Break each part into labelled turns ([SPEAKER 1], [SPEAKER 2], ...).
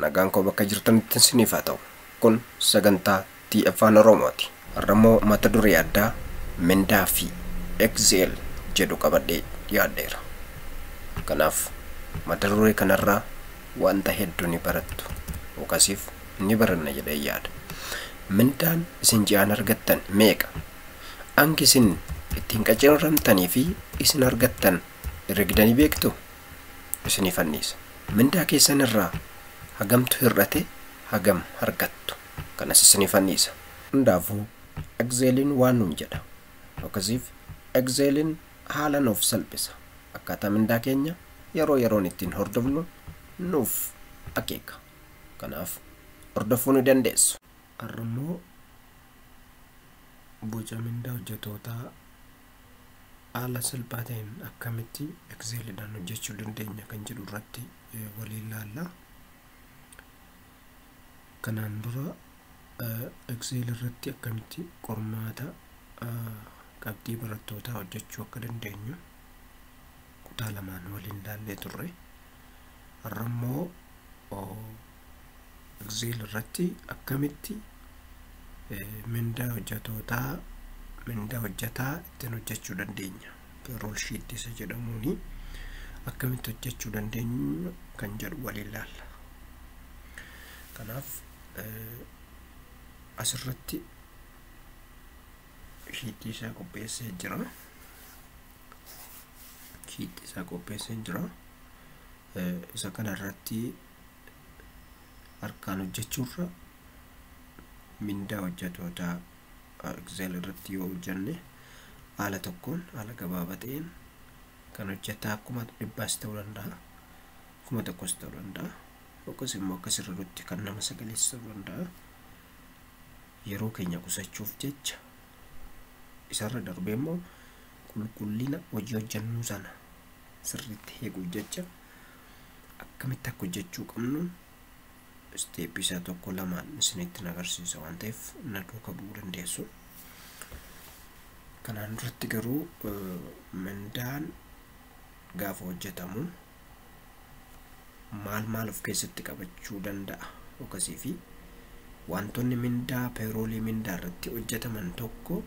[SPEAKER 1] Nagaan koo bakka jirtanitti isiniif haa ta'u. Kun sagantaa Afaan Oromooti. Har'ammoo mata duree addaa mindaa fi Excel jedhu qabadhee dhiyaadheera. Kanaaf mata duree kanarraa wanta hedduu ni barattu. Yookaasiif ni baranna jedhee yaada. Mindaan isin ji'aan argattan meeqa? Hangi isin ittiin qacarramtanii fi isin argattan herregdanii beektu? Isiniif anniisa. Mindaa keessan irraa hagamtu hir'ate hagam argattu? Kanas isiniif anniisa. Hundaafuu Excelin waan nuun jedha. Akkasiif Excelin haala nuuf salphisa. Akkaataa mindaa keenya yeroo yeroon ittiin hordofnu nuuf akeeka. Kanaaf hordofuu ni dandeessu.
[SPEAKER 2] Har'ammoo boca mindaa hojjetootaa haala salphaa ta'een akkamitti Excelidhaan hojjechuu dandeenya kan jedhu irratti waliin ilaalla. Kanaan dura Excel irratti akkamitti qormaata qabxii barattootaa hojjechuu akka dandeenyu kutaa lamaan waliin ilaallee turre. Har'ammoo Excel irratti akkamitti mindaa hojjetootaa mindaa hojjetaa ittiin hojjechuu dandeenya. Payroll sheet isa jedhamuuni akkamitti hojjechuu dandeenya kan jedhu waliin ilaalla. Kanaaf asirratti sheetii isaa qopheessee jira. Sheetii isaa qopheessee jira. Isa kanarratti harkaan hojjechuurra mindaa hojjetootaa Excel irratti yoo hojjenne haala tokkoon haala gabaabaa ta'een kan hojjetaa 100,000 ta'uu danda'a, 1,000 ta'uu danda'a, yookaas immoo akkasirra nutti kan nama 9 ta'uu danda'a. Yeroo keenya qusachuuf jecha isarra darbee immoo qulqullina hojii hojjennuu sana sirriitti eeguuf jecha akkamitti akka hojjechuu qabnu steepii isaa tokko lamaan isinitti agarsiisa waan ta'eef na duukaa bu'uu dandeessu. Kanaan duratti garuu mindaan gaafa hojjetamu maal maal of keessatti qabachuu danda'a yookaasii fi wantoonni mindaa payroolii mindaa irratti hojjetaman tokko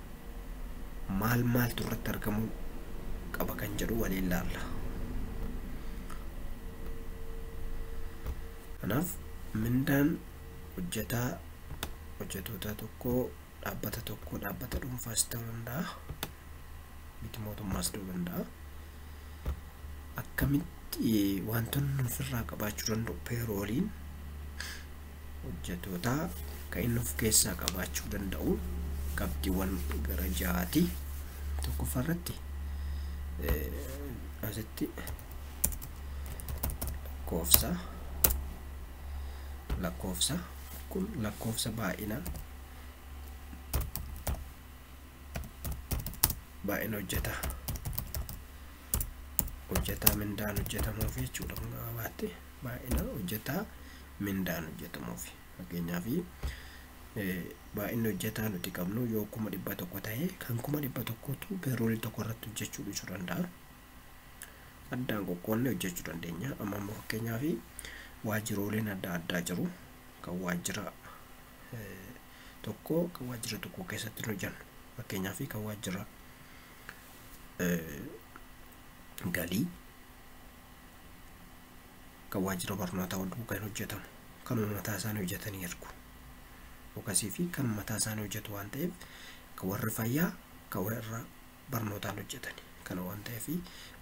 [SPEAKER 2] maal maaltu irratti argamuu qaba kan jedhu waliin ilaalla. Kanaaf mindaan hojjetaa hojjettoota tokko dhaabbata tokko dhaabbata dhuunfaas ta'uu danda'a, miti mootummaas ta'uu danda'a. Akkamitti wantoonni ofirraa qabaachuu danda'u payrooliin hojjettoota kan inni of keessaa qabaachuu danda'u qabxiiwwan gara 6ti. Tokkoffaa irratti asitti lakkoofsa kun lakkoofsa baay'ina hojjetaa hojjetaa mindaan hojjetamuuf jechuudha. Kun gabaabaatti baay'ina hojjetaa mindaan hojjetamuuf fakkeenyaaf baay'inni hojjetaa nuti qabnu yoo 100,000 ta'e kan 100,000tu payroolii tokko irratti hojjechuu dhiisuu danda'a. Addaan qoqqoodnee hojjechuu dandeenya. Amma immoo fakkeenyaaf waajjirooleen adda addaa jiru. Kan waajjira tokko kan waajjira tokko keessatti hojjennu fakkeenyaaf kan waajjira galii kan waajjira barnootaa wal kan hojjetamu kan mataa isaanii hojjetanii ergu yookaasii fi kan mataa isaanii hojjetu waan ta'eef kan warri fayyaa kan warra barnootaan hojjetani kana waan ta'eef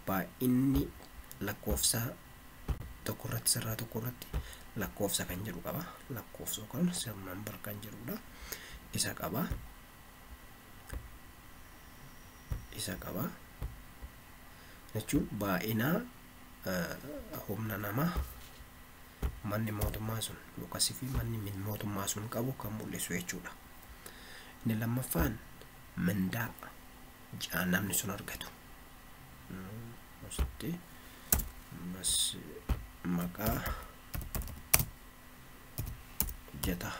[SPEAKER 2] baay'inni lakkoofsa tokko irratti sirraa tokko irratti lakkoofsa kan jedhu qaba. Lakkoofsa yookaan number kan jedhudha. Isa qaba. Isa qaba. Jechuun baay'ina humna namaa manni mootummaa sun yookaas fi manni mootummaa sun qabu kan mul'isu jechuudha. Inni lammaffaan mindaa ji'aan namni sun argatu. Asitti ammas maqaa hojjetaa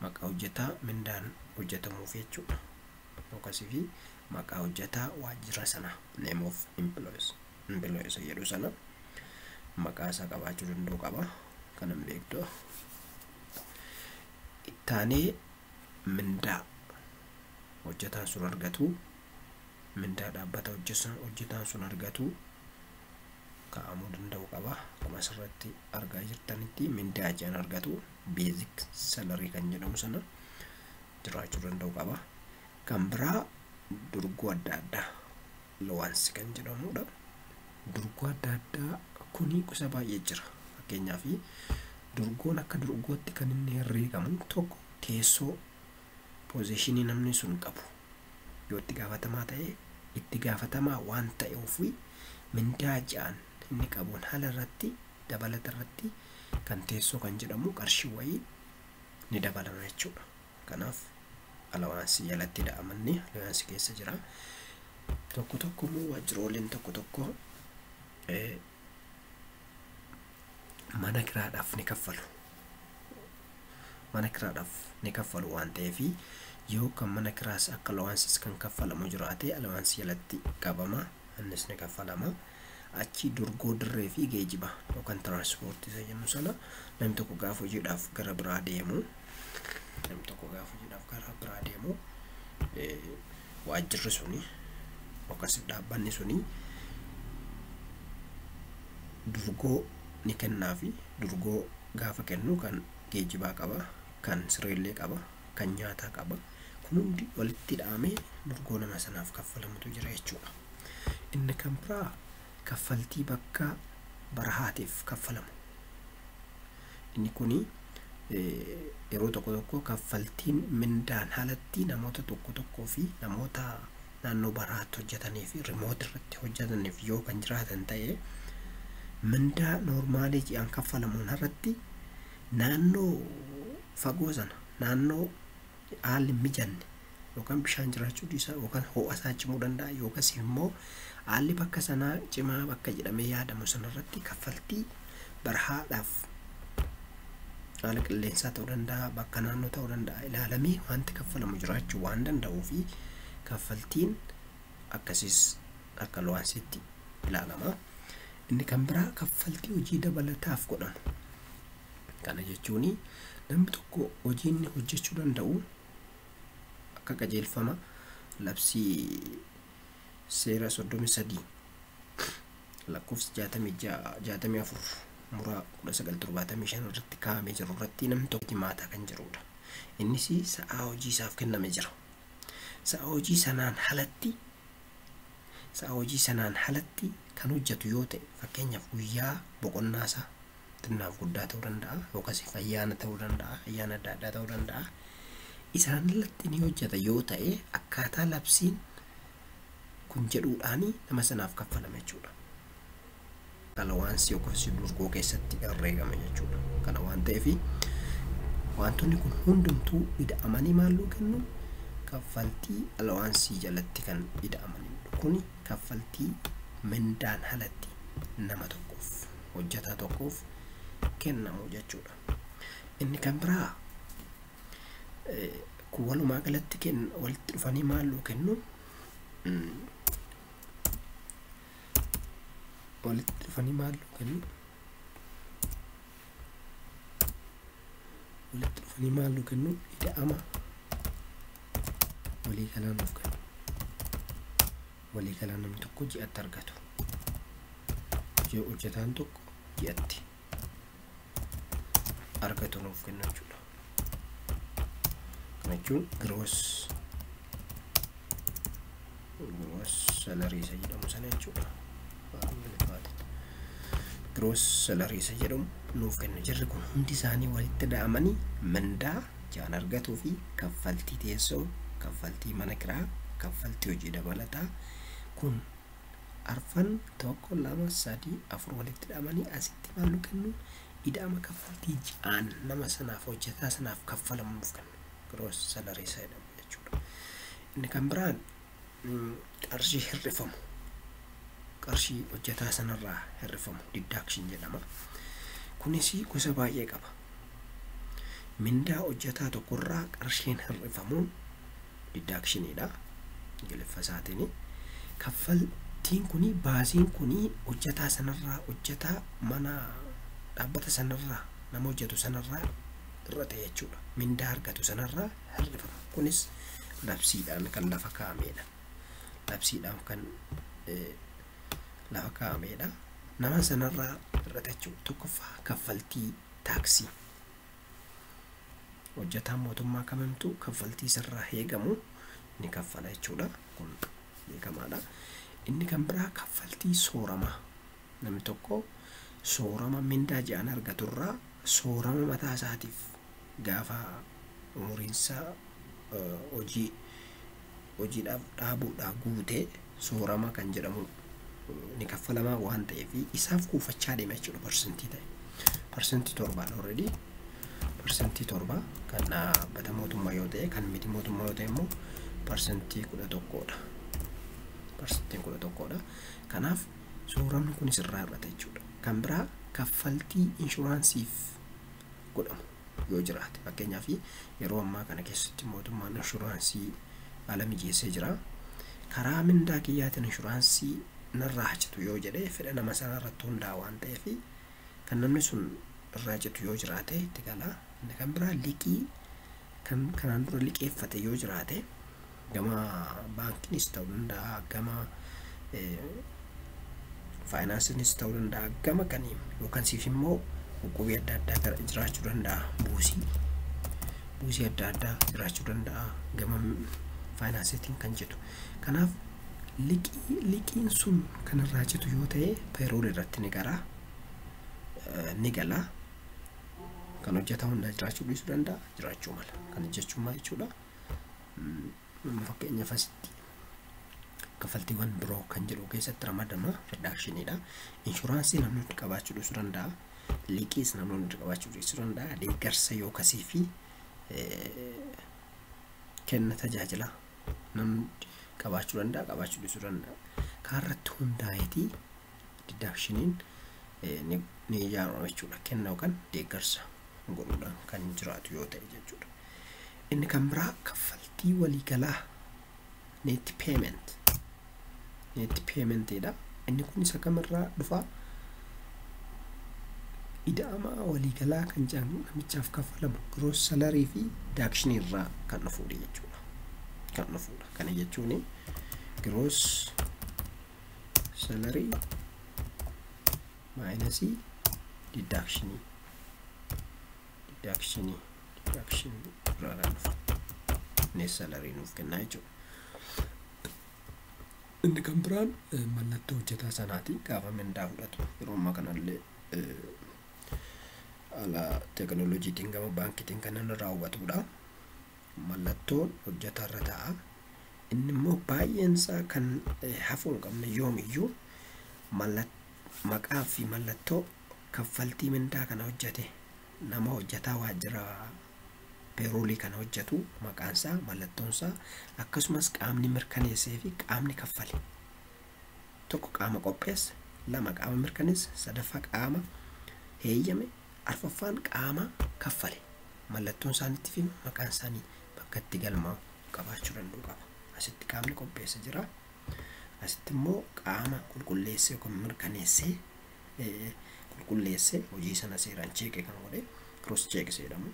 [SPEAKER 2] maqaa hojjetaa mindaan hojjetamuuf jechuudha. Yookaas fi maqaa hojjetaa waajjira sana name of employees.
[SPEAKER 1] Employee isa jedhu sana maqaa isaa qabaachuu danda'u qaba. Kan hin beektu. Ittaanee mindaa hojjetaan sun argatu, mindaa dhaabbata hojjetaan sun argatu kaa'amuu danda'u qaba. Akkuma asirratti argaa jirtanitti mindaa ji'aan argatu basic salary kan jedhamu sana jiraachuu danda'u qaba. Kan biraa durgoo adda addaa allowance kan jedhamudha. Durgoo adda addaa kuni gosa baay'ee jira. Fakkeenyaaf durgoon akka durgootti kan inni herreegamu tokko teessoo positionii namni sun qabu yoo itti gaafatamaa ta'e itti gaafatamaa waan ta'eef mindaa ji'aan inni qabuun haala irratti dabalata irratti kan teessoo kan jedhamu qarshii wayii ni dabalama jechuudha. Kanaaf allowance jalatti da'amanni allowance keessa jira. Tokko tokko immoo waajjirooleen tokko tokko mana kiraadhaaf ni kaffalu. Mana kiraadhaaf ni kaffalu waan ta'eef yoo kan mana kiraas akka allowances kan kaffalamu jiraate allowance jalatti qabama, innis ni kaffalama. Achi durgoo dirree fi geejiba yookaan tiraanspoortii isa jennu sana namni tokko gaafa hojiidhaaf gara biraa deemu, namni tokko gaafa hojiidhaaf gara biraa deemu waajjirri suni yookaas dhaabbanni suni durgoo ni kennaafi. Durgoo gaafa kennu kan geejibaa qaba, kan sireellee qaba, kan nyaataa qaba. Kun hundi walitti hidhamee durgoo nama sanaaf kaffalamutu jira jechuudha. Inni kan biraa kaffaltii bakka barahaatiif kaffalamu. Inni kuni yeroo tokko tokko kaffaltiin mindaan haalatti namoota tokko tokkoo fi namoota naannoo barahaatti hojjetanii fi remote irratti hojjetaniif yoo kan jiraatan ta'e mindaa noormaalii ji'aan kaffalamuun irratti naannoo fagoo sana naannoo haalli mijanne yookaan bishaan jiraachuu dhiisaa yookaan ho'a isaa cimuu danda'a yookaas immoo haalli bakka sanaa cimaa bakka jedhamee yaadamu sanarratti kaffaltii barahaadhaaf haala qilleensaa ta'uu danda'a, bakka naannoo ta'uu danda'a ilaalamee wanti kaffalamu jiraachuu waan danda'uu fi kaffaltiin akkasiis akka allowanceetti ilaalama. Inni kan biraa kaffaltii hojii dabalataaf godhamu. Kana jechuun namni tokko hojii inni hojjechuu danda'u akka qajeelfama labsii seera 33 lakkoofsa 66 64 muraa 1975 irratti kaa'amee jiru irratti namni tokko jimaataa kan jirudha. Innis sa'aa hojii isaaf kenname jira. Sa'aa hojii sanaan alatti sa'aa hojii sanaan alatti kan hojjetu yoo ta'e fakkeenyaaf guyyaa boqonnaa isaa xinnaaf guddaa ta'uu danda'a yookaas ayyaana ta'uu danda'a, ayyaana adda addaa ta'uu danda'a. Isaan alatti ni hojjeta yoo ta'e akkaataa labsiin kun jedhuudhaan nama sanaaf kaffalama jechuudha. Allowance yookaas durgoo keessatti herreegama jechuudha. Kana waan ta'eef wantoonni kun hundumtuu ida'amanii maalluu kennu kaffaltii allowance jalatti kan ida'amanidha. Kuni kaffaltii mindaan alatti nama tokkoof hojjetaa tokkoof kennamu jechuudha. Inni kan biraa kun walumaa galatti walitti dhufanii maalluu kennu walitti dhufanii maalluu kennu walitti dhufanii maalluu kennu ida'ama walii galaa nuuf kennu. Walii galaa namni tokko ji'atti argatu. Hojjetaan tokko ji'atti argatu nuuf kennu jechuudha. Kana jechuun gross salary isa jedhamu sana jechuudha. Gross salary isa jedhamu nuuf kennu. Jarri kun hundi isaanii walitti da'amanii mindaa ji'aan argatuu fi kaffaltii teessoo, kaffaltii mana kiraa, kaffaltii hojii dabalataa kun arfan 1 2 3 4 walitti da'amanii asitti maal nu kennu ida'ama kaffaltii ji'aan nama sanaaf hojjetaa sanaaf kaffalamu nuuf kennu. Gross salary isa jedhamu jechuudha. Inni kan biraan qarshii hir'ifamu. Qarshii hojjetaa sanarraa hir'ifamu deduction jedhama. Kunis gosa baay'ee qaba. Mindaa hojjetaa tokkorraa qarshiin hir'ifamuun deductionidha. Ingiliffa isaatiin
[SPEAKER 2] Kaffaltiin kuni baasiin kuni hojjetaa sanarraa hojjetaa mana dhaabbata sanarraa nama hojjetu sanarraa irra ta'e jechuudha. Mindaa argatu sanarraa hir'ifama. Kunis labsiidhaan kan lafa kaa'amedha. Labsiidhaan kan lafa kaa'amedha. Nama sanarraa irra jechuudha. Tokkoffaa kaffaltii taaksii. Hojjetaan mootummaa kamimtuu kaffaltii isarraa eegamu ni kaffala jechuudha. Kun beekamaadha. Inni kan biraa kaffaltii sooramaa. Namni tokko soorama mindaa ji'aan argaturraa soorama mataa isaatiif gaafa umuriinsaa hojiidhaaf dhaabuudhaaf guutee soorama kan jedhamu ni kaffalamaa waan ta'eef isaaf kuufachaa deema jechuudha parsantii ta'e. Parsantii 7 already parsantii 7 kan dhaabbata mootummaa yoo ta'e kan miti mootummaa yoo ta'e immoo parsantii 11dha. Parsantiin 11dha. Kanaaf sooramni kunis irraa hir'ata jechuudha. Kan biraa kaffaltii inshuraansiif godhamu yoo jiraate fakkeenyaaf yeroo ammaa kana keessatti mootummaan inshuraansii haala mijeessee jira. Karaa mindaa kiyyaatiin inshuraansii narraa citu yoo jedhee fedha nama sanaa irratti hundaa'a waan ta'eef kan namni sun irraa citu yoo jiraate itti gala. Inni kan biraa liqii kan kanaan dura liqeeffate yoo jiraate gama baankiinis ta'uu danda'a gama faayinaansiinis ta'uu danda'a gama kaniin yookaan siif immoo uqubii adda addaa jiraachuu danda'a buusii adda addaa jiraachuu danda'a gama faayinaansiitiin kan jedhu. Kanaaf liqiin sun kan irraa citu yoo ta'e payrool irratti ni gara ni gala. Kan hojjetaa hundaa jiraachuu dhiisuu danda'a jiraachuu mala. Kan jechuun maal jechuudha? Fakkeenyaaf asitti kaffaltiiwwan biroo kan jedhu keessatti ramadama redaakshiniidha. Inshuraansii namni hundi qabaachuu dhiisuu danda'a. Liqiis namni hundi qabaachuu dhiisuu danda'a. Deeggarsa yookasii fi kenna tajaajila namni qabaachuu danda'a qabaachuu dhiisuu danda'a. Kaarratti hundaa'eetii didaakshiniin ni ijaarama jechuudha. Kenna yookaan deeggarsa godhuudhaan kan jiraatu yoo ta'e jechuudha. Inni kan biraa kaffaltii waliigalaa net payment. Net paymentidha. Inni kun isa kamirraa dhufa? Ida'ama waliigalaa kan jedhamu namichaaf kaffalamu gross salary fi deduction irraa kan dhufudha jechuudha. Kan dhufudha. Kana jechuun gross salary minus deduction deduction deduction irraa kan dhufu net salary nuuf kennaa jechuudha. Inni kan biraan mallattoo hojjetaa sanaati gaafa mindaa fudhatu yeroo ammaa kanallee haala teekinooloojiitiin gama baankiitiin kan inni raawwatudha. Mallattoon hojjetaa irra taa'a. Inni immoo baay'een isaa kan hafuu hin qabne yoomiyyuu maqaa fi mallattoo kaffaltii mindaa kana hojjete nama hojjetaa waajjira payroolii kana hojjetu maqaan isaa mallattoon isaa akkasumas qaamni mirkaneessee fi qaamni kaffale. Tokko qaama qopheesse, lama qaama mirkaneesse, sadaffaa qaama heeyyame, arfaffaan qaama kaffale. Mallattoon isaaniitti fi maqaan isaanii bakka itti galmaa'u qabaachuu danda'u qaba. Asitti qaamni qopheesse jira. Asitti immoo qaama qulqulleessee yookaan mirkaneessee qulqulleessee hojii sana seeraan cheekee kan godhe cross check jedhamu.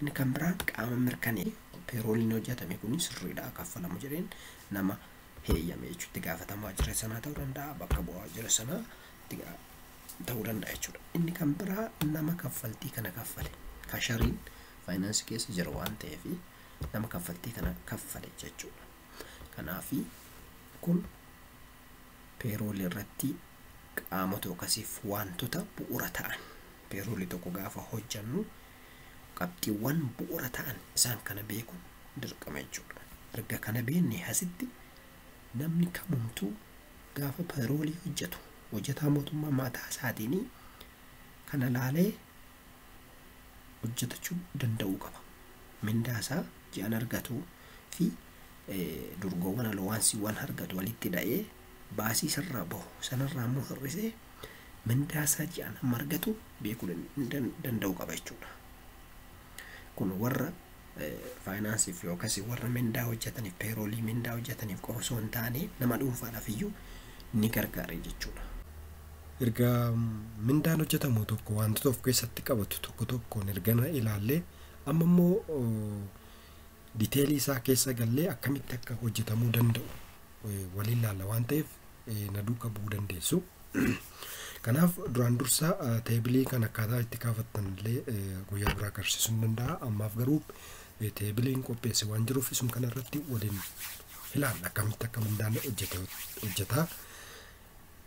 [SPEAKER 2] Inni kan biraan qaama mirkanee payrooliin hojjetame kun sirriidha kaffalamu jedheen nama heeyyame jechuutti gaafatamaa waajjira sanaa ta'uu danda'a bakka bu'aa waajjira sanaa ta'uu danda'a jechuudha. Inni kan biraa nama kaffaltii kana kaffale kashariin faayinaansii keessa jira waan ta'eef nama kaffaltii kana kaffale jechuudha. Kanaafi kun payroolii irratti qaamota akkasiif wantoota bu'uura ta'an payroolii tokko gaafa hojjannu qabxiiwwan bu'uura ta'an isaan kana beekuun dirqama jechuudha. Erga kana beekne asitti namni kamumtuu gaafa payroolii hojjetu hojjetaa mootummaa mataa isaatiin kana laalee hojjetachuu danda'uu qaba. Mindaa isaa ji'an argatuu fi durgoowwan alwaansiiwwan argatu walitti hidhee baasii isarraa bahu sanarraa immoo hir'isee mindaa isaa ji'an hamma argatu beekuu danda'uu qaba jechuudha. Kun warra faayinaansiif yookaas warra mindaa hojjetaniif payroolii mindaa hojjetaniif qofa osoo hin taane nama dhuunfaadhaaf iyyuu
[SPEAKER 1] ni gargaara jechuudha. Erga mindaan hojjetamu tokko wantoota of keessatti qabatu tokko tokkoon erga ilaallee amma immoo diteelii isaa keessa gallee akkamitti akka hojjetamuu danda'u waliin ilaalla waan ta'eef na duukaa bu'uu dandeessu. Kanaaf duraan dursa teebilii kan akkaataa itti kaafattan illee guyyaa biraa agarsiisuu ni danda'a. Ammaaf garuu teebiliin qopheesse waan jiruuf isum kana irratti waliin ilaalla akkamitti akka mindaan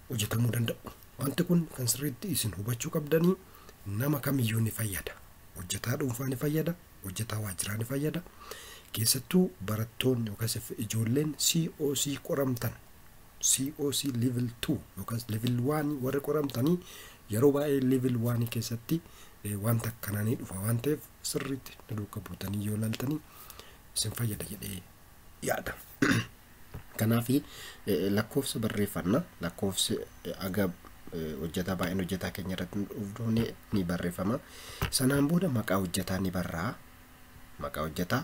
[SPEAKER 1] hojjetamuu danda'u. Wanti kun kan sirriitti isin hubachuu qabdanii nama kamiyyuu ni fayyada. Hojjetaa dhuunfaa ni fayyada, hojjetaa waajjiraa ni fayyada. Keessattuu barattoonni yookaas ijoolleen COC qoramtan COC level 2 yookaas level 1 warra qoramtanii yeroo baay'ee level 1 keessatti wanta akkanaa ni dhufa waan ta'eef sirriitti na duukaa buutanii yoo ilaaltanii isin fayyada jedhee yaada. Kanaaf lakkoofsa barreeffanna lakkoofsi aga hojjetaa baay'een hojjetaa keenya irratti dhufne ni barreeffama. Sanaan booda maqaa hojjetaa ni barraa. Maqaa hojjetaa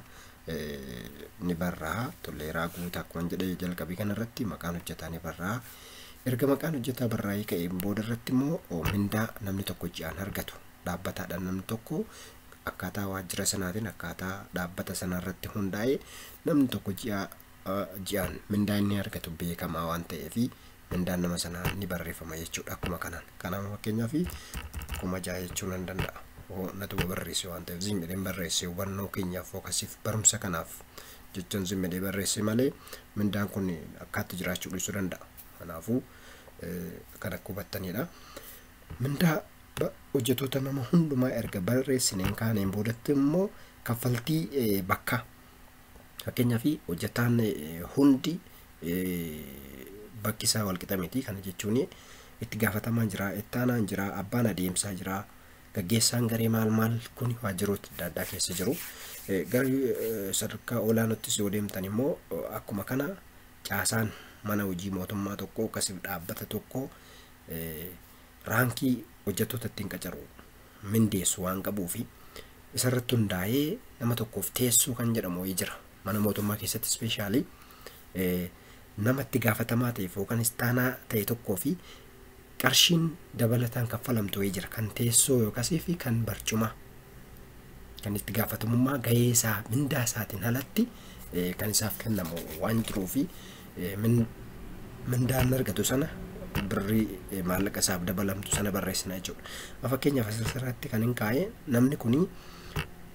[SPEAKER 1] ni barraa. Toleeraa Guutaa akkuma jedhee jalqabii kanarratti maqaan hojjetaa ni barraa. Erga maqaan hojjetaa barraa'ee ka'een booda irratti immoo mindaa namni tokko ji'aan argatu. Dhaabbataadhaan namni tokko akkaataa waajjira sanaatiin akkaataa dhaabbata sanarratti hundaa'ee namni tokko ji'aan mindaa inni argatu beekamaa waan ta'eef mindaan nama sanaa ni barreeffama jechuudha akkuma kanaan. Kanaaf fakkeenyaaf 6,000 jechuu nan danda'a. Natu barreesse waan ta'eef zimmiidhaan barreesse hubannoo keenyaaf fookasiif barumsa kanaaf jechuun zimmiidhaan barreesse malee mindaan kun akkaatti jiraachuu dhiisuu danda'a. Kanaafuu kan akka hubattanidha. Mindaa hojjettoota nama hundumaa erga barreessineen kaaneen boodatti immoo kaffaltii bakka fakkeenyaaf hojjetaan hundi bakki isaa walqixa miti. Kana jechuun itti gaafatamaan jira, itti aanaan jira, abbaan adeemsaa jira, gaggeessaan garee maal maal kun waajjiroota adda addaa keessa jiru. Gara sadarkaa olaanottis yoo deemtan immoo akkuma kana caasaan mana hojii mootummaa tokko akkasiif dhaabbata tokko raankii hojjettoota ittiin qacaru mindeessu waan qabuufi isarratti hundaa'ee nama tokkoof teessoo kan jedhamu wayii jira. Mana mootummaa keessatti ispeeshaalii nama itti gaafatamaa ta'eef yookaan istaanaa ta'e tokkoo fi qarshiin dabalataan kaffalamtu wayii jira. Kan teessoo yookaas fi kan barcuma kan itti gaafatamummaa gahee isaa mindaa isaatiin alatti kan isaaf kennamu waan jiruu fi mindaan argatu sana birrii maallaqa isaaf dabalamtu sana barreessina jechuudha. Fakkeenyaaf asirratti kan hin kaa'e namni kuni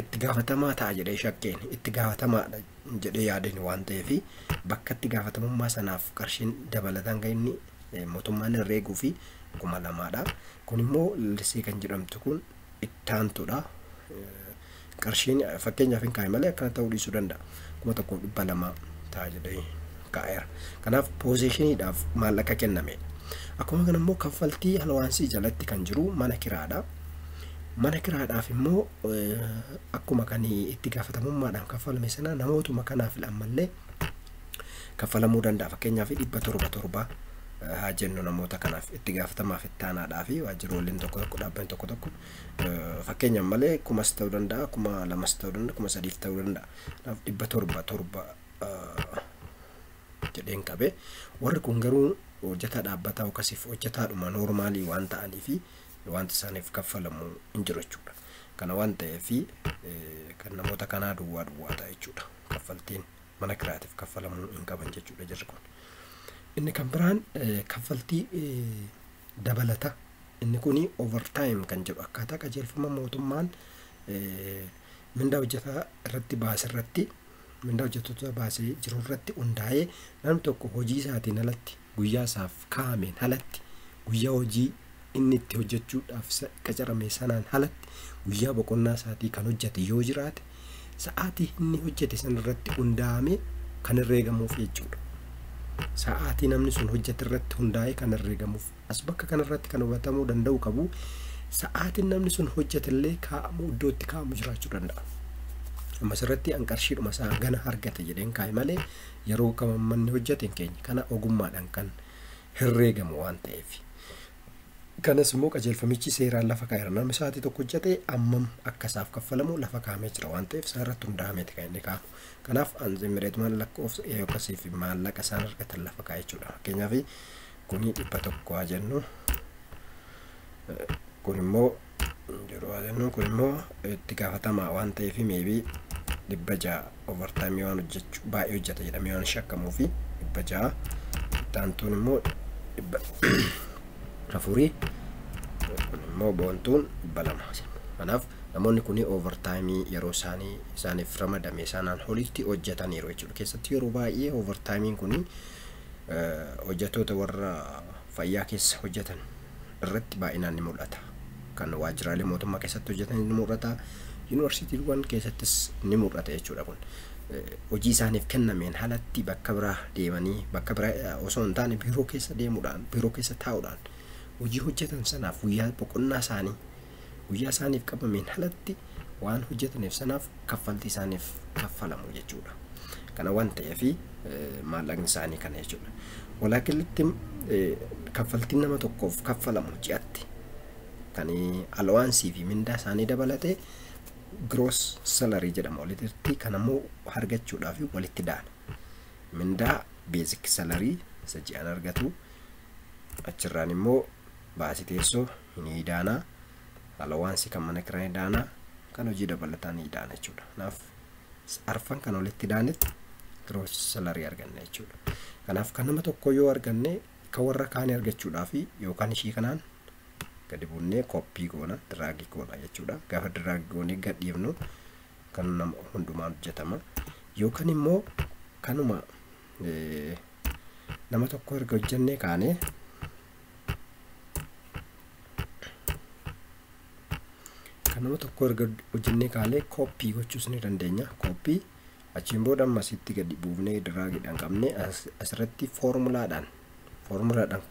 [SPEAKER 1] itti gaafatamaa ta'a jedhee shakkeen itti gaafatamaadha jedhee yaadeen waan ta'eef bakka itti gaafatamummaa sanaaf qarshiin dabalataan kan inni mootummaan herreeguu fi 2,000dha. Kun immoo Lalisee kan jedhamtu kun itti aantuudha. Qarshiin fakkeenyaaf hin kaa'e malee akkana ta'uu dhiisuu danda'a. 1,200 ta'a jedhee kaa'eera. Kanaaf poozishiniidhaaf maallaqa kenname. Akkuma kana immoo kaffaltii alwaansii jalatti kan jiru mana kiraadha. Mana kiraadhaaf immoo akkuma kan itti gaafatamummaadhaan kaffalame sana namootuma kanaaf ammallee kaffalamuu danda'a. Fakkeenyaaf 777 haa jennu namoota kanaaf itti gaafatamaaf itti aanaadhaa fi waajjirooliin tokko tokko dhaabbanni tokko tokko fakkeenyaaf malee 1,000 ta'uu danda'a, 2,000 ta'uu danda'a, 3,000 ta'uu danda'a. Kanaaf 777 jedheen qabe. Warri kun garuu hojjetaa dhaabbataa yookaas hojjetaadhuma noormaalii waan ta'anii fi wanti isaaniif kaffalamu hin jiru jechuudha. Kana waan ta'eef kan namoota kanaa duwwaa duwwaa ta'a jechuudha. Kaffaltiin mana kiraatiif kaffalamuu hin qaban jechuudha jirri kun. Inni kan biraan kaffaltii dabalata. Inni kuni overtime kan jedhu akkaataa qajeelfama mootummaan mindaa hojjetaa irratti baase irratti mindaa hojjettoota baasee jiru irratti hundaa'ee namni tokko hojii isaatiin alatti guyyaa isaaf kaa'ameen alatti guyyaa hojii inni itti hojjechuudhaaf qacarame sanaan alatti guyyaa boqonnaa isaatii kan hojjete yoo jiraate sa'aatii inni hojjete sanarratti hundaa'amee kan herreegamuuf jechuudha. Sa'aatii namni sun hojjete irratti hundaa'ee kan herreegamuuf as bakka kanarratti kan hubatamuu danda'u qabu sa'aatiin namni sun hojjete illee kaa'amu iddootti kaa'amu jiraachuu danda'a. Amma asirratti an qarshiidhuma isaa gana argate jedheen kaa'e malee yeroo kam manni hojjete hin keenye kana ogummaadhaan kan herreegamu waan ta'eef. Kanas immoo qajeelfamichi seeraan lafa kaa'eera. Namni sa'aatii tokko hojjete ammam akka isaaf kaffalamu lafa kaa'amee jira waan ta'eef isaa irratti hundaa'ameeti kan inni kaa'amu. Kanaaf an zimmireetumaan lakkoofsa yookaas maallaqa isaan argatan lafa kaa'e jechuudha. Fakkeenyaaf Kuni 100 haa jennu. Kun immoo yeroo haa jennu kun immoo itti gaafatamaa waan ta'eef maybe 600 overtime waan hojjechuu baay'ee hojjeta jedhamee waan shakkamuu fi 600. Ittaantuun immoo 400, kun immoo boontuun 200. Kanaaf namoonni kun overtime yeroo isaaniif ramadame sanaan olitti hojjetaniiru jechuudha. Keessatti yeroo baay'ee overtime kun hojjettoota warra fayyaa keessa hojjetan irratti baay'inaan ni mul'ata. Kan waajjiraalee mootummaa keessatti hojjetan ni mul'ata. Yuunivarsiitiiwwan keessattis ni mul'ata jechuudha kun. Hojii isaaniif kennameen alatti bakka biraa deemanii bakka biraa osoo hin taane biiroo keessa deemuudhaan biiroo keessa taa'uudhaan hojii hojjetan sanaaf guyyaa boqonnaa isaanii guyyaa isaaniif qabameen alatti waan hojjetaniif sanaaf kaffaltii isaaniif kaffalamu jechuudha. Kana waan ta'eef maallaqni isaanii kana jechuudha. Walaakillitti kaffaltiin nama tokkoof kaffalamu ji'atti kan alawaansii fi mindaa isaanii dabalatee gross salary jedhama walitti kan ammoo argachuudhaaf walitti daana. Mindaa basic salary isa ji'aan argatu achirraan immoo baasii teessoo ni daana, alawaansii kan mana kiraa ni daana, kan hojii dabalataa ni daana jechuudha. Kanaaf arfan kan walitti daanetti gross salary arganna jechuudha. Kanaaf kan nama tokko yoo arganne kan warra kaanii argachuudhaaf yookaan ishii kanaan gadi bunnee koppii goona, diraagii goona jechuudha. Gaafa diraagii goonee gadhiifnu kan nama hundumaan hojjetama. Yookaan immoo kanuma nama tokko erga hojjennee kaanee kan nama tokko erga hojjennee kaanee koppii gochuus ni dandeenya. Koppii achiin booda ammasitti gadi buufnee diraagiidhaan qabnee asirratti foormulaadhaan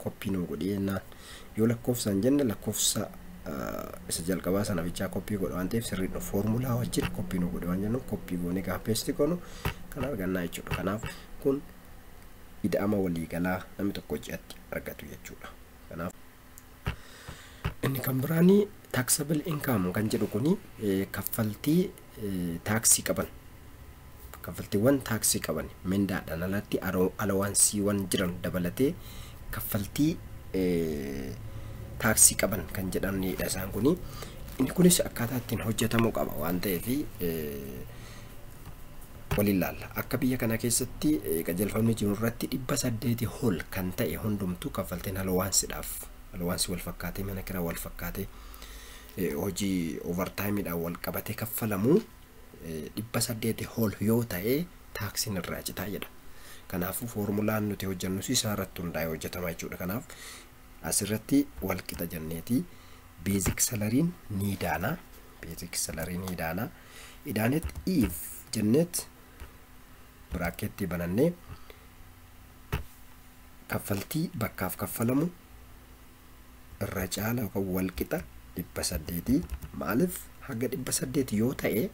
[SPEAKER 1] koppii nu godhee jennaan yoo lakkoofsaan jenne lakkoofsa isa jalqabaa sana bichaa koppii godha waan ta'eef sirriidha. Foormulaa wajjin koppii nu godhe waan jennu koppii goonee gaafa peesti goonu kan argannaa jechuudha. Kanaaf kun ida'ama waliigalaa namni tokko ji'atti argatu jechuudha. Kanaaf inni kan biraanii taxable income kan jedhu kuni kaffaltii taaksii qaban kaffaltiiwwan taaksii qaban mindaadhaan alatti alawaansiiwwan jiran dabalatee kaffaltii taaksii qaban kan jedhamnidha isaan kuni. Inni kunis akkaataa ittiin hojjetamuu qaba waan ta'eef waliin laalla. Akka biyya kana keessatti qajeelfamni jiru irratti 800 ol kan ta'e hundumtuu kaffaltiin alawaansiidhaaf alawaansii wal fakkaatee mana kiraa wal fakkaatee hojii overtimeidhaan wal qabatee kaffalamu 800 ol yoo ta'e taaksiin irraa citaa jedha. Kanaafuu foormulaan nuti hojjennus isaa irratti hundaa'ee hojjetama jechuudha. Kanaaf asirratti wal qixa jenneeti basic salariin ni daana. Basic salary ni daana. Idaanet if jenneet biraaketti banannee kaffaltii bakkaaf kaffalamu irra caala yookaan wal qixa 800 maaliif haga 800 yoo ta'e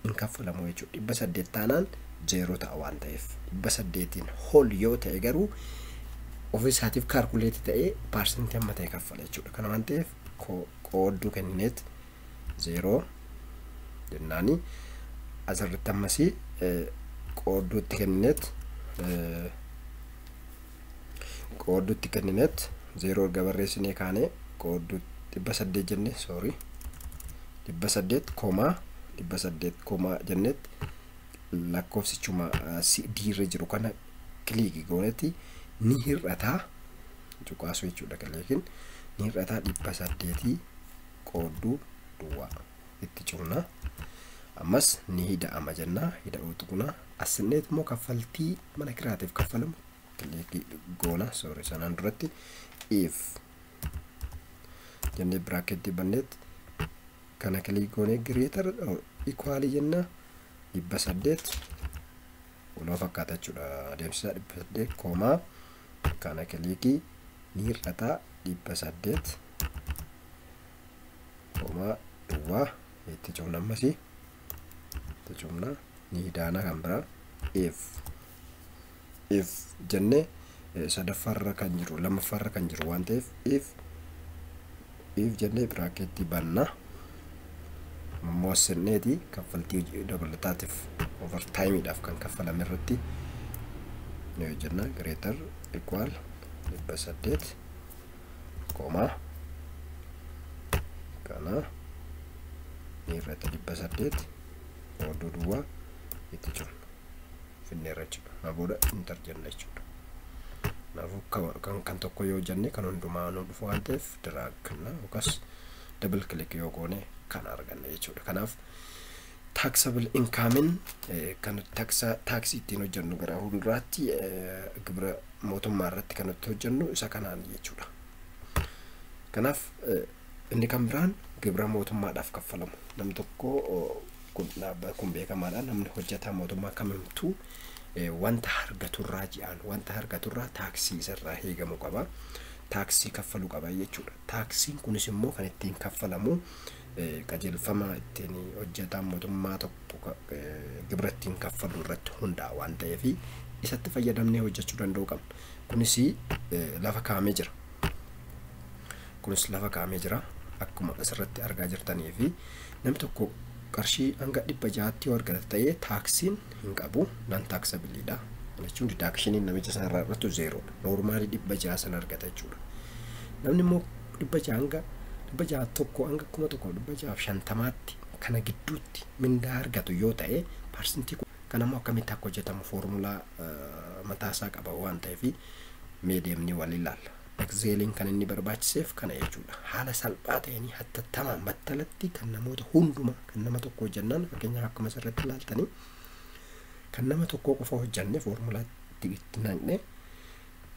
[SPEAKER 1] hin kaffalamu jechuudha. 800 taanaan 0 ta'a waan ta'eef 800 ol yoo ta'e garuu ofii isaatiif kaalkuleetii ta'ee paarsentii amma ta'e kaffala jechuudha. Kana waan ta'eef qoodduu kennineet 0 jennaani asirratti ammasii qoodduutti kennineet 0 erga barreessinee kaanee qoodduu 800 jenne sorry 800 koomaa 800 koomaa jenneet lakkoofsichuma D irra jiru kana kiliikii goonetti ni hir'ataa cuqaasuu jechuudha. Kiliikiin ni hir'ataa 800 qoodduu duwwaa itti cufna. Ammas ni hidhama jennaa hidhuu tuqna. Asinneet immoo kaffaltii mana kiraatiif kaffalamu kiliikii goona sorry sanaan duratti if jennee biraaketti banneet kana kiliikii goonee greater equal jenna 800 waluma fakkaata jechuudha. Adeemsa 800 koomaa kana kiliikii ni hir'ataa 800 koomaa duwwaa itti cufna ammasii itti cufna ni hidaana kan biraa if jennee sadaffaarra kan jiru lammaffaarra kan jiru waan ta'eef if jennee biraaketti banna. Moossenneeti kaffaltii dabalataatiif overtimeidhaaf kan kaffalame irratti ni hojjenna. Greater equal 800 comma kana ni hir'ata 800 oddoo duwwaa itti cufna finneerra jechuudha. Kana booda enter jenna jechuudha. Kanaafuu kan tokko yoo jenne kan hundumaa nu dhufu waan ta'eef drag kenna yookaas double click yoo goone kan arganna jechuudha. Kanaaf taxable income kan taaksii ittiin hojjennu gara fuulduraatti gibira mootummaa irratti kan nuti hojjennu isa kanaan jechuudha. Kanaaf inni kan biraan gibira mootummaadhaaf kaffalamu. Namni tokko kun beekamaadha. Namni hojjetaa mootummaa kamimtuu wanta argaturraa ji'aan wanta argaturraa taaksii isarraa eegamu qaba. Taaksii kaffaluu qaba jechuudha. Taaksiin kunis immoo kan ittiin kaffalamu qajeelfama ittiin hojjetaan mootummaa tokko gibira ittiin kaffalu irratti hundaa'a waan ta'eef isatti fayyadamnee hojjechuu danda'uu qabna. Kunis lafa kaa'amee jira. Kunis lafa kaa'amee jira. Akkuma asirratti argaa jirtanii fi namni tokko qarshii hanga 600tti yoo argata ta'ee taaksiin hin qabu non taxableidha. Jechuun deductioniin namicha sanarraa irrattu zeeroodha. Noormaalii 600 sana argata jechuudha. Namni immoo 600 hanga 601 hanga 1650tti kana gidduutti mindaa argatu yoo ta'e parsantii kan ammoo akkamitti akka hojjetamu foormulaa mataasaa qaba waan ta'eef mee deemnee wal ilaalla. Excelin kan inni barbaachiseef kana jechuudha. Haala salphaa ta'een hattattamaan battalatti kan namoota hundumaa kan nama tokko hojjennaan fakkeenyaaf akkuma asirratti ilaaltanii kan nama tokko qofa hojjenne foormulaa itti naqne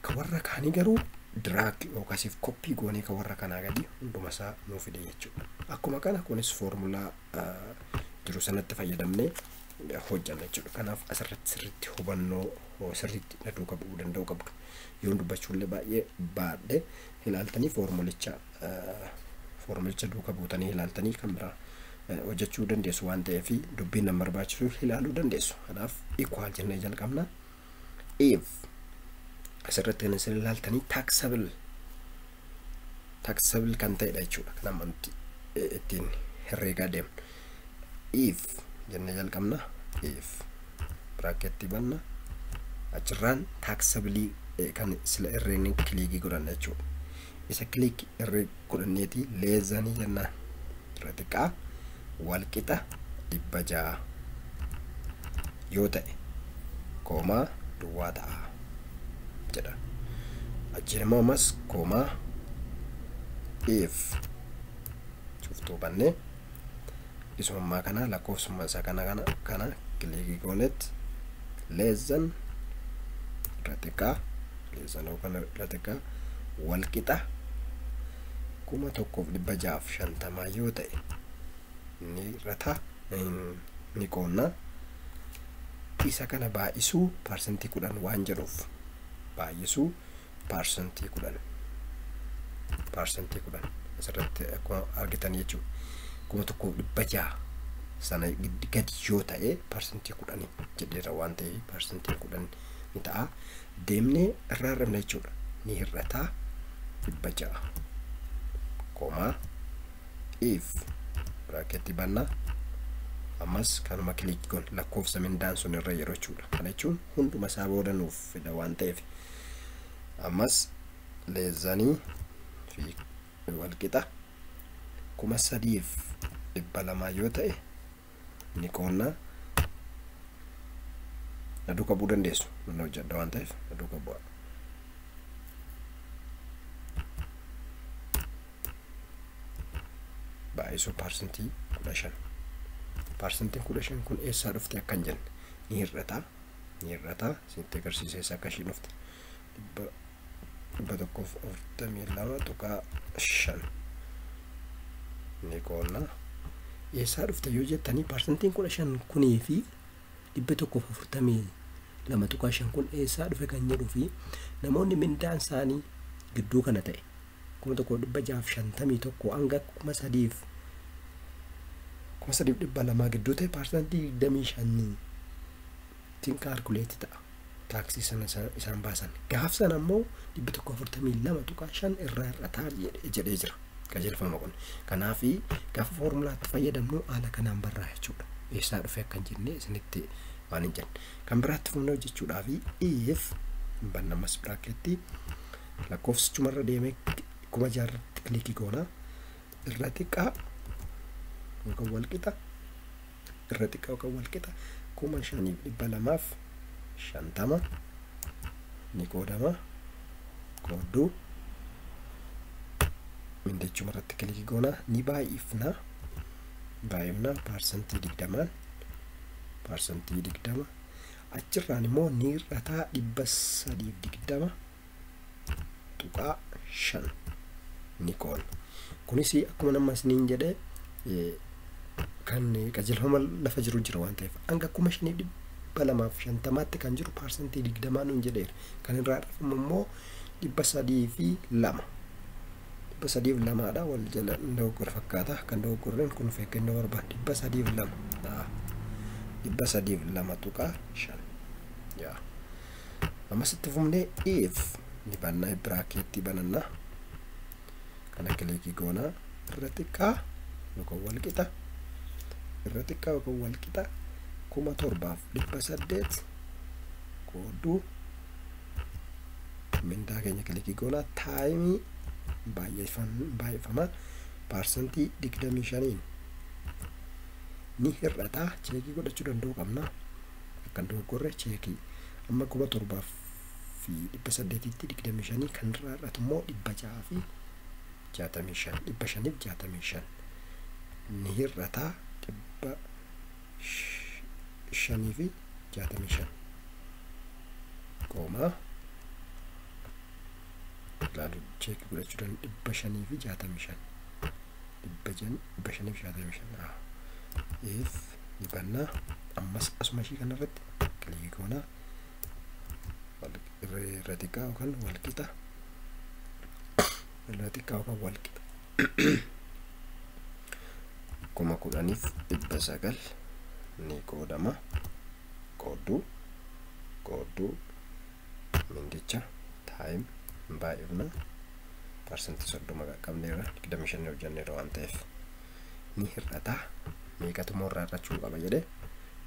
[SPEAKER 1] kan warra kaanii garuu drag yookaasiif koppii goonee kan warra kanaa gadi hunduma isaa nuu fide jechuudha. Akkuma kana kunis foormulaa jiru sanatti fayyadamnee hojjanna jechuudha. Kanaaf asirratti sirriitti hubannoo sirriitti na duukaa bu'uu danda'u qabdu. Yoon dubbachuullee baay'ee baadhee ilaaltanii foormulicha duukaa buutanii ilaaltanii kan biraa hojjechuu dandeessu waan ta'eef dubbiin nama barbaachisu ilaaluu dandeessu. Kanaaf equal jennee jalqabna. If asirratti kan isin ilaaltanii taxable kan ta'edha jechuudha. Kan amma nuti ittiin herreegaa deemnu. If jennee jalqabna. If bracketti banna. Achirraan taxableii kan sila herreegni kilikii godhanna jechuudha. Isa kilik herreeg godhanneeti leezanii jennaan. Irra xiqqaa walqixa 600 yoo ta'e koomaa duwwaa ta'a jedha. Achiin immoo ammas koomaa if cuftuu bannee isummaa kana lakkoofsummaa isaa kana kilikii goonetti leezan irra xiqqaa leezan yookaan irra xiqqaa walqixa 1650 yoo ta'e ni irrata ni qoonna. Isa kana baay'isuu 10% waan jedhuuf baay'isuu 10% 10% asirratti akkuma argitan jechuudha. 1600 sana gadi yoo ta'e 10% jedheera waan ta'eef 10% ni ta'a. Deemnee irraa hir'ifna jechuudha. Ni hir'ata 600 koomaa if bracketti banna. Ammas kanuma kilik goon lakkoofsa mindaan sun irra yeroo jechuudha. Kana jechuun hunduma isaa booda nuuf fida waan ta'eef ammas leezanii fi walqixa 3200 yoo ta'e ni qoonna. Na duukaa bu'uu dandeessu. Nan hojjedha waan ta'eef na duukaa bu'a. Baay'isuu 15%. 15% kun eessaa dhufte akkan jenne ni hir'ata. Ni hir'ata. Isinitti agarsiisa eessa akka ishiin dhufte. 142.5 ni qoonna. Eessaa dhufte yoo jettanii 15% kunii fi 142.5 kun eessaa dhufe kan jedhuu fi namoonni mindaan isaanii gidduu kana ta'e 1651 hanga 3200 gidduu ta'e 25% tiin kaalkuleetii ta'a. Taaksii sana isaan baasan. Gaaf sana immoo 142.5 irraa hir'ataa jedhee jira. Qajeelfama kun. Kanaaf gaafa foormulaatti fayyadamnu haala kanaan barraa jechuudha. Eessaa dhufe akkan jennee isinitti waan hin jenne. Kan biraatti fufnee hojjechuudhaaf if bannamas bracketti
[SPEAKER 2] Lakkoofsichumarra deemee 6,000 irratti kilikii goona. Irra xiqqaa yookaan walqixa irra xiqqaa yookaan walqixa 5,250 ni qoodama. Qoodduu mindachuma irratti kilikii goona. Ni baay'ifna paarsantii 20 paarsantii 20 achirraan immoo ni hir'ataa 320.5 ni qoodna. Kunis akkuma nama isiniin jedhe kan qajeelfama lafa jiru jira waan ta'eef hanga 5,250tti kan jiru paarsantii 20 nuun jedheera. Kan irraa dhafamu immoo 302 302 dha. Wal jala dogoggora fakkaata. Kan dogoggorreen kun of eeggannoo barbaada. 302 302.5 yaa. Ammas itti fufnee if ni bannaa biraakeetti banannaa. Kana kilikii goonaa irra xiqqaa yookaan walqixa irra xiqqaa yookaan walqixa 7,800 qoodduu mindaa keenya kilikii goonaa taayimii baay'ifama paarsantii 25 ni hir'ataa. Cheekii godhachuu danda'uu qabna. Akkan dogoggorre cheekii amma 7,800tti 25 kan irraa hir'atu immoo 665 565 ni hir'ataa 565 koomaa ilaalu cheekii godhachuu danda'u 565 565 if ni bannaa. Ammas asuma ishii kanarratti kilikii goonaa irra xiqqaa yookaan walqixa irra xiqqaa yookaan walqixa 10,900 ni qoodama. Qoodduu mindicha taayim baay'ifna paarsantii 30 qaqqabneerra 25 hojjenneerra waan ta'eef ni hir'ataa. Meeqatu immoo irraa hir'achuu qaba jedhee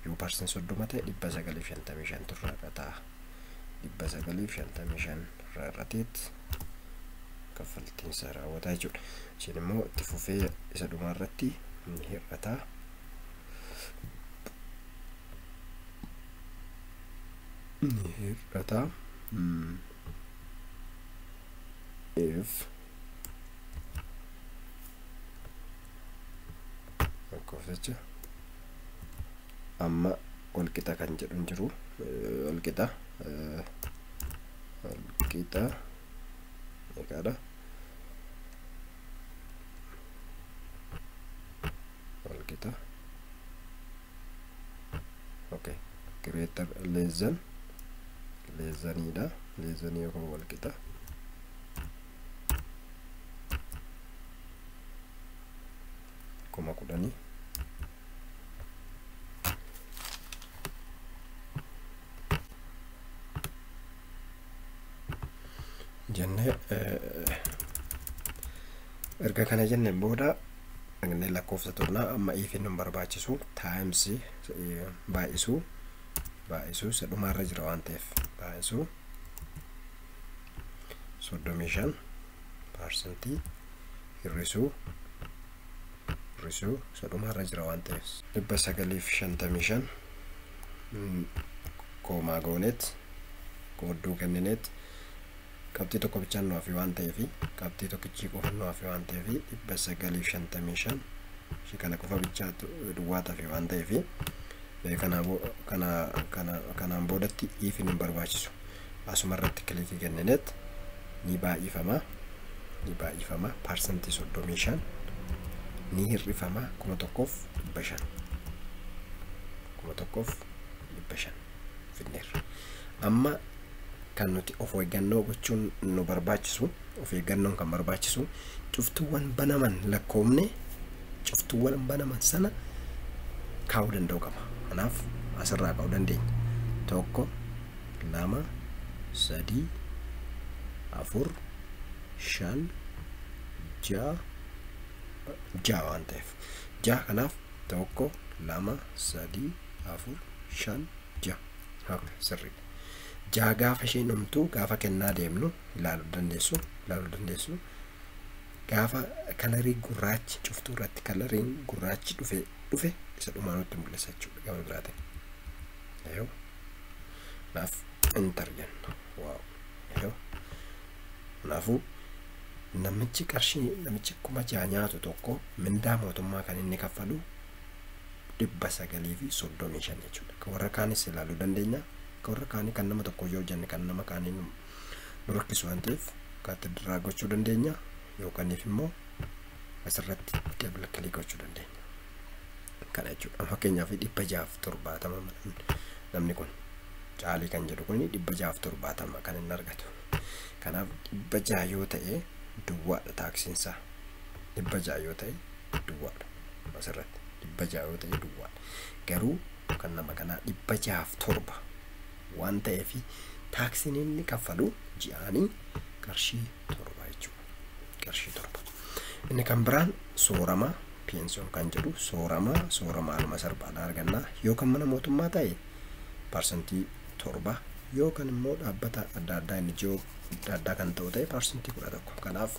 [SPEAKER 2] yoo paarsantii 30 ta'e 955 irraa hir'ataa. 955 irraa hir'ateet kaffaltiin isaa raawwataa jechuudha. Isheen immoo itti fufee isa dhumaa irratti ni hir'ataa. Ni hir'ataa. If lakkoofsicha amma walqixa kan jedhu hin jiru. Walqixa walqixa meeqaadha? Walqixa okay greater less than less-thaniidha. Less-thanii yookaan walqixa 10,000 jennee erga kana jenneen booda inni lakkoofsa turnaa amma ifin nu barbaachisu times baay'isuu isa dhumaarra jira waan ta'eef baay'isuu 35 paarsantii hir'isuu isa dhumaarra jira waan ta'eef 955 koomaa gooneet qoodduu kennineet qabxii tokko bichaan nu hafe waan ta'eef qabxii tokkichi qofa nu hafe waan ta'eef 955 ishee kana qofa bichaa duwwaa tafe waan ta'eef kanaan boodatti ifin hin barbaachisu. Asuma irratti kilikii kennineet ni baay'ifama paarsantii 35 ni hir'ifama 1,500 1,500 fidneerra. Amma kan nuti of eeggannoo gochuun nu barbaachisu of eeggannoon kan barbaachisu cuftuuwwan banaman lakkoofne cuftuuwwan banaman sana kaa'uu danda'u qaba. Kanaaf asirraa kaa'uu dandeenya. 1 2 3 4 5 6 6 waan ta'eef 6 kanaaf 1 2 3 4 5 6 sirriidha. 6 gaafa isheen dhumtu gaafa kennaa deemnu ilaaluu dandeessu. Gaafa kalarii gurraachi cuftuu irratti kalariin gurraachi dhufe isa dhumaa nutti mul'isa jechuudha gama biraatiin. Yoo naaf enter jenna. Waaw. Yoo kanaafuu namichi qarshii namichi 6,000 nyaatu tokko mindaa mootummaa kan inni kaffalu 935 jechuudha. Kan warra kaanis ilaaluu dandeenya. Kan warra kaanii kan nama tokko yoo jenne kan nama kaanii nu rakkisu waan ta'eef kaatti dirraa gochuu dandeenya. Yookaaniif immoo asirratti double click gochuu dandeenya. Kana jechuudha. Fakkeenyaaf 670 namni kun Caalii kan jedhu kun 670 kan inni argatu. Kanaaf 600 yoo ta'e duwwaadha taaksiin isaa. 600 yoo ta'e duwwaadha. Asirratti 600 yoo ta'e duwwaadha. Garuu kan nama kanaa 607 waan ta'eef taaksiin inni kaffalu ji'aanii qarshii 7 jechuudha. Qarshii 7. Inni kan biraan soorama pensiyoon kan jedhu soorama aluma sarbaadha arganna. Yoo kan mana mootummaa ta'e 7% yookaan immoo dhaabbata adda addaa NGO adda addaa kan ta'u ta'e 11%. Kanaaf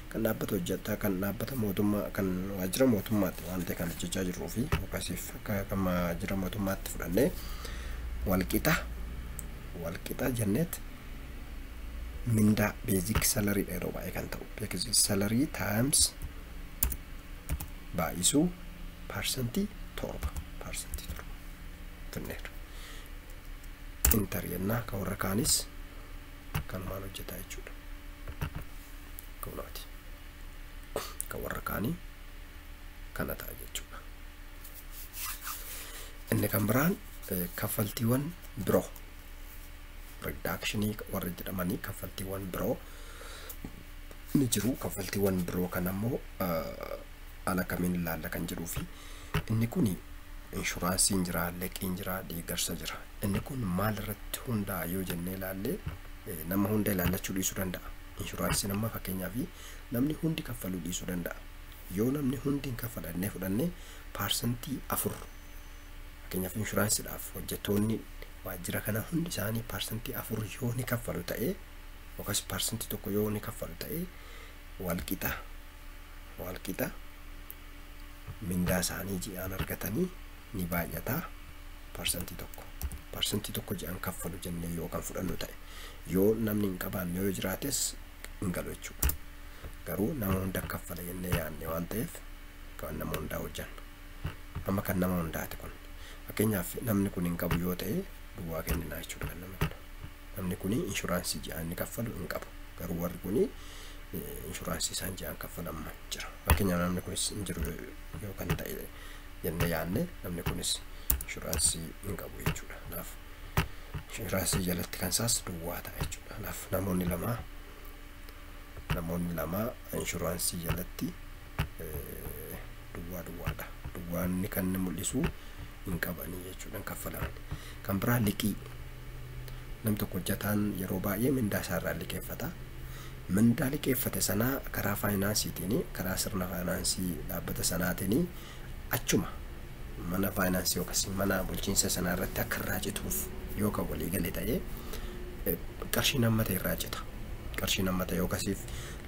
[SPEAKER 2] kan dhaabbata hojjetaa kan dhaabbata mootummaa kan waajjira mootummaatti waan ta'e kan hojjechaa jirruu fi yookaasiif akka kan waajjira mootummaatti fudhannee walqixa jenneet mindaa basic salary yeroo baay'ee kan ta'u basic salary times baay'isuu 7% finneera. Enter jennaa kan warra kaanis kanumaan hojjetaa jechuudha. Kunooti. Kan warra kaanii kana ta'a jechuudha. Inni kan biraan kaffaltiiwwan biroo reductionii warri jedhamanii kaffaltiiwwan biroo ni jiru. Kaffaltiiwwan biroo kan ammoo haala kamiin ilaalla kan jedhuu fi inni kun inshuraansiin jira, liqiin jira, deeggarsa jira. Inni kun maal irratti hundaa'a yoo jennee ilaalle nama hunda ilaallachuu dhiisuu danda'a. Inshuraansiin amma fakkeenyaaf namni hundi kaffaluu dhiisuu danda'a. Yoo namni hundi hin kaffalannee fudhannee 4% fakkeenyaaf inshuraansiidhaaf hojjettoonni waajjira kana hundi isaanii 4% yoo ni kaffalu ta'e yookaas 1% yoo ni kaffalu ta'e walqixa mindaa isaanii ji'aan argatanii ni baay'ata 1%. 1% ji'aan kaffalu jennee yoo kan fudhannu ta'e yoo namni hin qabaanne yoo jiraates hin galu jechuudha. Garuu nama hunda kaffala jennee yaadne waan ta'eef kan nama hundaa hojjanna. Amma kan nama hundaati kun. Fakkeenyaaf namni kun hin qabu yoo ta'e duwwaa kenninaa jechuudha kan namni kun. Namni kun inshuraansii ji'aan ni kaffalu hin qabu. Garuu warri kun inshuraansii isaan ji'aan kaffalaman jira. Fakkeenyaaf namni kunis hin jiru yoo kan ta'e jennee yaadne namni kunis inshuraansii hin qabu jechuudha. Kanaaf inshuraansii jalatti kan isaas duwwaa ta'a jechuudha. Kanaaf namoonni lama inshuraansii jalatti duwwaadha. Duwwaan kan inni mul'isu hin qabanii jechuudha hin kaffalaman. Kan biraa liqii. Namni tokko hojjetaan yeroo baay'ee mindaa isaarraa liqeeffata. Mindaa liqeeffate sanaa karaa faayinaansiitiin karaa sirna faayinaansii dhaabbata sanaatiin achuma mana faayinaansii yookaas mana bulchiinsa sanaa irratti akka irraa cituuf yoo kan walii gale ta'ee qarshiin amma ta'e irraa cita. Qarshiin amma ta'e yookaasiif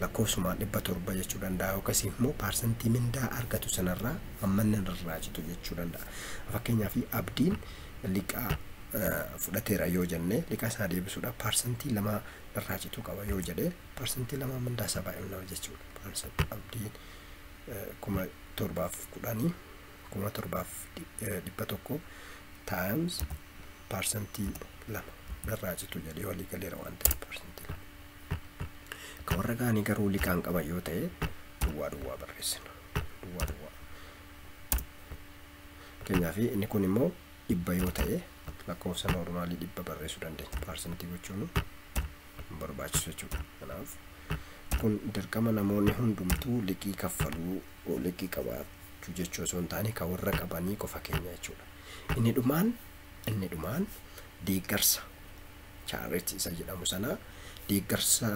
[SPEAKER 2] lakkoofsumaan 700 jechuu danda'a yookaasiif immoo paarsantii mindaa argatu sanarraa amma inni irraa citu jechuu danda'a. Fakkeenyaaf Abdiin liqaa fudhateera yoo jenne liqaa isaa deebisuudhaaf 2% irraa cituu qaba yoo jedhe 2% mindaa isaa baay'inaa jechuudha. Abdiin 7,010 7,100 times 2% irraa citu jedhee walii galeera waan ta'eef 2%. Kan warra kaanii garuu liqaan qaban yoo ta'e duwwaa barreessina. Duwwaa. Fakkeenyaaf inni kun immoo 100 yoo ta'e lakkoofsa noormaalii 100 barreessuu dandeenya. Paarsantii gochuun hin barbaachisu jechuudha. Kanaaf kun dirqama namoonni hundumtuu liqii kaffaluu liqii qabaachuu jechuu osoo hin taane kan warra qabanii qofa keenya jechuudha. Inni dhumaan deeggarsa chaaritii isa jedhamu sana deeggarsa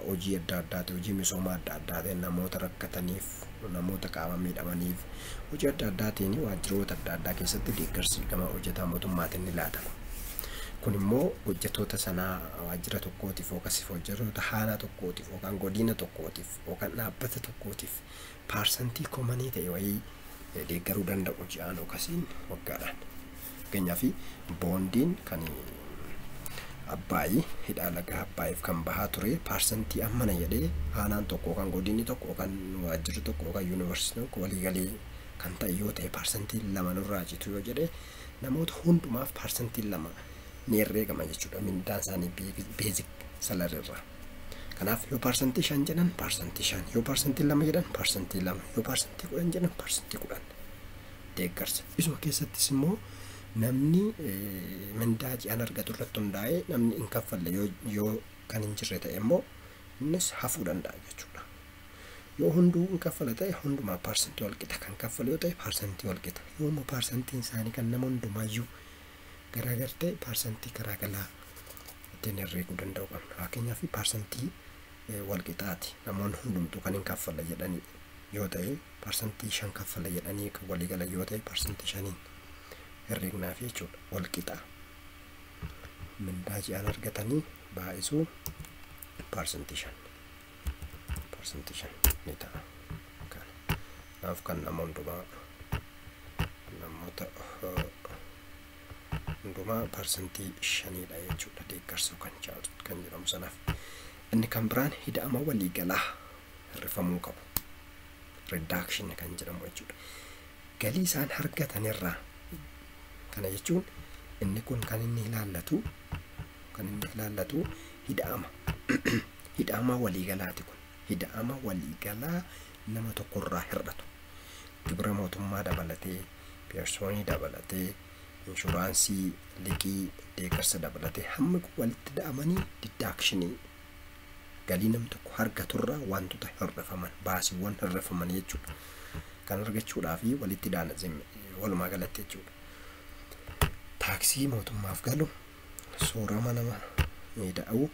[SPEAKER 2] hojii adda addaa hojii misoomaa adda addaa namoota rakkataniif namoota qaama miidhamaniif hojii adda addaatiin waajjiroota adda addaa keessatti deeggarsi gama hojjetaa mootummaatiin ni laatama.
[SPEAKER 1] Kun immoo hojjettoota sanaa waajjira tokkootiif yookaas hojjettoota haala tokkootiif yookaan godina tokkootiif yookaan dhaabbata tokkootiif paarsantii komanii ta'e wayii deeggaruu danda'u ji'aan yookaasiin waggaadhaan. Fakkeenyaaf boondiin kan Abbaayii hidhaa laga Abbaayiif kan bahaa ture paarsantii ammana jedhee aanaan tokko yookaan godinni tokko yookaan waajjirri tokko yookaan yuunivarsiitiin tokko waliigalee kan ta'e yoo ta'e paarsantii 2 nurraa citu yoo jedhe namoota hundumaaf paarsantii 2 ni herreegama jechuudha mindaan isaanii beezik salarirraa. Kanaaf yoo paarsantii 5 jedhan paarsantii 5, yoo paarsantii 2 jedhan paarsantii 2, yoo paarsantii 10 jedhan paarsantii 10 deeggarsa. Isuma keessattis immoo namni mindaa ji'aan argatu irratti hundaa'ee namni hin kaffalle yoo kan hin jirre ta'e immoo innis hafuu danda'a jechuudha. Yoo hunduu hin kaffala ta'e hundumaa paarsantii walqixa kan kaffalu yoo ta'e paarsantii walqixa. Yoo immoo paarsantiin isaanii kan nama hundumaayyuu garaagar ta'e paarsantii garaagalaa ittiin herreeguu danda'u qabna. Fakkeenyaaf paarsantii walqixaati namoonni hundumtuu kan hin kaffala jedhanii yoo ta'e paarsantii 5 kaffala jedhanii kan waliigala yoo ta'e paarsantii 5 herreegnaaf jechuudha. Walqixa mindaa ji'aan argatanii baay'isuu paarsantii 5 paarsantii 5 ni ta'a. Kanaaf kan nama hundumaa namoota hundumaa paarsantii 5dha jechuudha deeggarsa kan jedhamu sanaaf. Inni kan biraan hidhama waliigalaa hirrifamuu qabu. Reduction kan jedhamu jechuudha. Galii isaan argatanirraa kana jechuun inni kun kan inni ilaallatu hidhama. Hidhama waliigalaati kun. Hidhama waliigalaa nama tokkorraa hir'atu. Gibira mootummaa dabalatee, peersoonii dabalatee, inshuraansii, liqii, deeggarsa dabalatee hammi kun walitti da'amanii didaakshinii galii nam tokko argaturraa wantoota hir'ifaman baasiiwwan hir'ifaman jechuudha. Kan argachuudhaaf walitti daana walumaa galatti jechuudha. Taaksii mootummaaf galu, soorama nama ida'uu,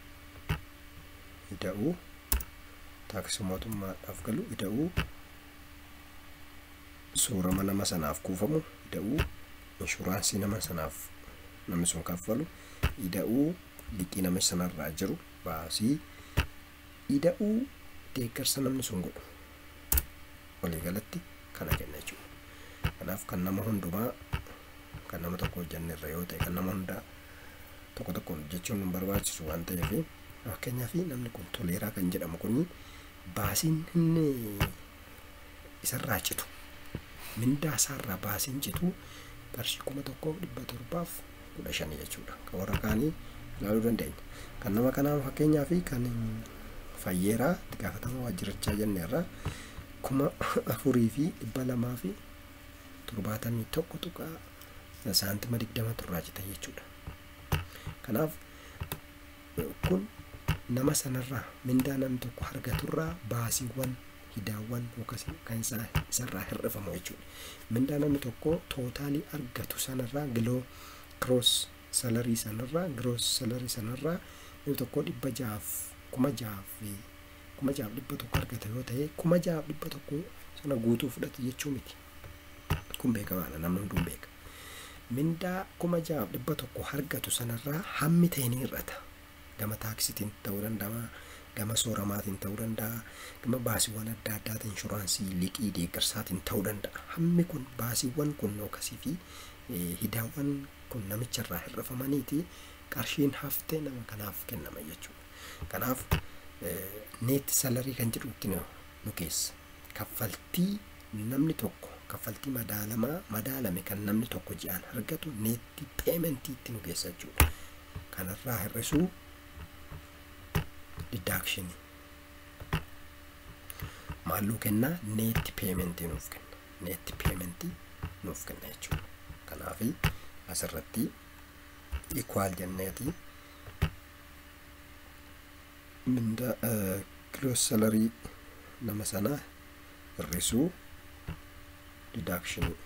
[SPEAKER 1] taaksii mootummaadhaaf galu ida'uu, soorama nama sanaaf kuufamu ida'uu, inshuraansii nama sanaaf namni sun kaffalu ida'uu, liqii nama sanarraa jiru baasii ida'uu, deeggarsa namni sun godhu waliigalatti kana kenna jechuudha. Kanaaf kan nama hundumaa kan nama tokko hojjanne irra yoo ta'e kan nama hundaa tokko tokko hojjechuun hin barbaachisu waan ta'eef fakkeenyaaf namni kun toleeraa kan jedhamu kun baasiin inni isarraa citu mindaa isaarraa baasiin citu qarshii 1715 jechuudha. Kan warra kaanii ilaaluu dandeenya. Kan nama kanaa fakkeenyaaf kan fayyeeraa itti gaafatama waajjirichaa jenneerra 4271 saantima 20 turraa cita jechuudha. Kanaaf kun nama sanarraa mindaa namni tokko argaturraa baasiiwwan hidaawwan yookaas kan isarraa hir'ifamu jechuudha. Mindaa namni tokko tootaalii argatu sanarraa giloo gross salarii sanarraa namni tokko 600,100 argata yoo ta'e 6,100 sana guutuu fudhate jechuu miti. Kun beekamaadha, namni hunduu beeka. Mindaa 6,100 argatu sanarraa hammi ta'e ni hir'ata. Gama taaksiitiin ta'uu danda'a, gama sooramaatiin ta'uu danda'a, gama baasiiwwan adda addaatiin inshuraansii, liqii, deeggarsaatiin ta'uu danda'a. Hammi kun baasiiwwan kun yookaasii fi hidaawwan kun namicharraa hir'ifamaniiti qarshiin haftee nama kanaaf kennama jechuudha. Kanaaf neet salarii kan jedhutti nu keessa. Kaffaltii namni tokko kaffaltii madaalamaa madaalame kan namni tokko ji'aan argatu neetti peementiitti nu keessa jechuudha. Kanarraa hir'isuu deduction maalluu kennaa neetti peementii nuuf kenna. Neetti peementii nuuf kenna jechuudha. Kanaaf asirratti equal jenneeti mindaa gross salary nama sanaa hir'isuu deductionidha.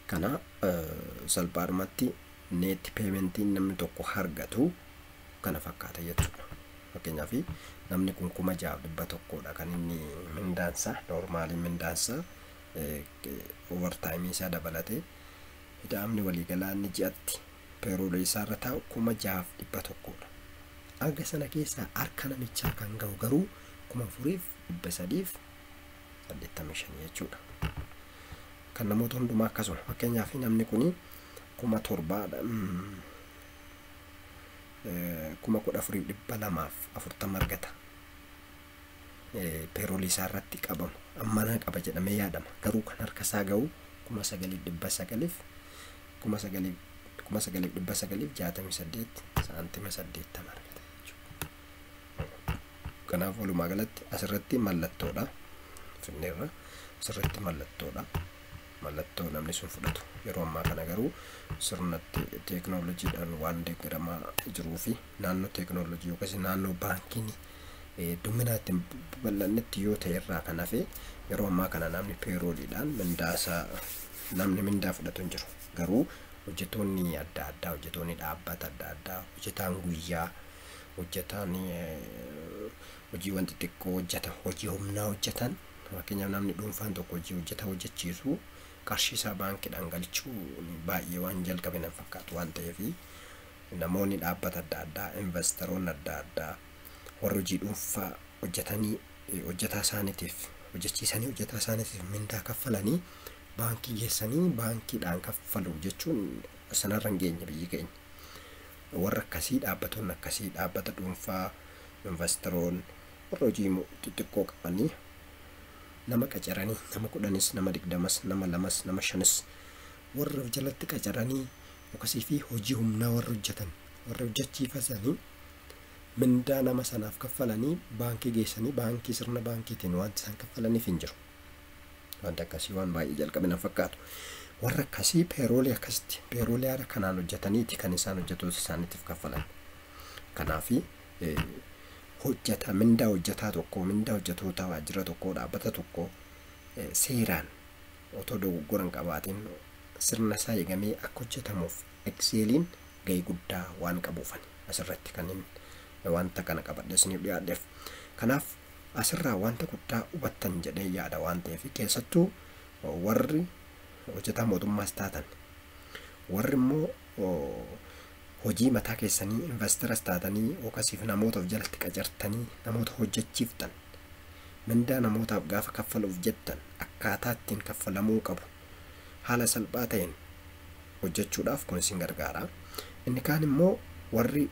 [SPEAKER 1] Kana salphaadhumatti neetti peementiin namni tokko argatu kana fakkaata jechuudha. Fakkeenyaaf namni kun 6,100dha kan inni mindaansaa, noormaalii mindaansaa overtime isaa dabalatee ida'amni waliigalaa inni ji'atti peeroolii isaarra taa'u 6,100dha. Hanga sana keessaa harka namichaa kan ga'u garuu 4,385 jechuudha. Kan namoota hundumaa akkasuma. Fakkeenyaaf namni kuni 7,000dha. 14,240 argata. Peeroolii isaa irratti qabama. Ammana qaba jedhamee yaadama. Garuu kan harka isaa ga'u 9,900 9,968 saantima 80 argata jechuudha. Kanaaf walumaa galatti asirratti mallattoodha. Finneerra asirratti mallattoodha. Mallattoo namni sun fudhatu. Yeroo ammaa kana garuu sirna teeknooloojiidhaan waan deeggaramaa jiruu fi naannoo teeknooloojii yookaas naannoo baankiin hedduminaan babal'annetti yoo ta'e irraa kan hafe yeroo ammaa kana namni peerooliidhaan mindaasaa namni mindaa fudhatu hin jiru. Garuu hojjettoonni adda addaa, hojjettoonni dhaabbata adda addaa, hojjetaan guyyaa, hojjetaan hojiiwwan xixiqqoo hojjetan, hojii humnaa hojjetan, fakkeenyaaf namni dhuunfaan tokko hojii hojjetaa hojjechiisu qarshii isaa baankiidhaan galchuu baay'ee waan jalqabe nan fakkaatu waan ta'eef namoonni dhaabbata adda addaa, investoroonni adda addaa warri hojii dhuunfaa hojjetanii hojjetaa isaaniitiif hojjechiisanii hojjetaa isaaniitiif mindaa kaffalanii baankii geessanii baankiidhaan kaffalu jechuun sanarra hin geenye biyyi keenya. Warra akkasii dhaabbatoonni akkasii dhaabbata dhuunfaa investoroon warra hojii xixiqqoo qabanii nama qacaranii nama 10s nama 20s nama 2s nama 5s warra jalatti qacaranii akkasii fi hojii humnaa warra hojjetan warra hojjechiifatanii mindaa nama sanaaf kaffalanii baankii geessanii baankii sirna baankiitiin wanti isaan kaffalaniif hin jiru. Wanta akkasii waan baay'ee jalqabe nan fakkaatu. Warra akkasii peeroolii akkasitti peeroolii haala kanaan hojjetaniiti kan isaan hojjettoota isaaniitiif kaffalan. Kanaafi hojjetaa mindaa hojjetaa tokko mindaa hojjettoota waajjira tokko dhaabbata tokko seeraan otoo dogoggora hin qabaatin sirna isaa eegamee akka hojjetamuuf Exceeliin gahee guddaa waan qabuufan asirratti kan inni wanta kana qabadhe isiniif dhiyaadheef. Kanaaf asirraa wanta guddaa hubattan jedhee yaada waan ta'eef keessattuu warri hojjetaa mootummaas taatan warri immoo hojii mataa keessanii investeras taatanii yookaasiif namoota of jalatti qacartanii namoota hojjechiiftan mindaa namootaaf gaafa kaffaluuf jettan akkaataa ittiin kaffalamuu qabu haala salphaa ta'een hojjechuudhaaf kun isin gargaara. Inni kaan immoo warri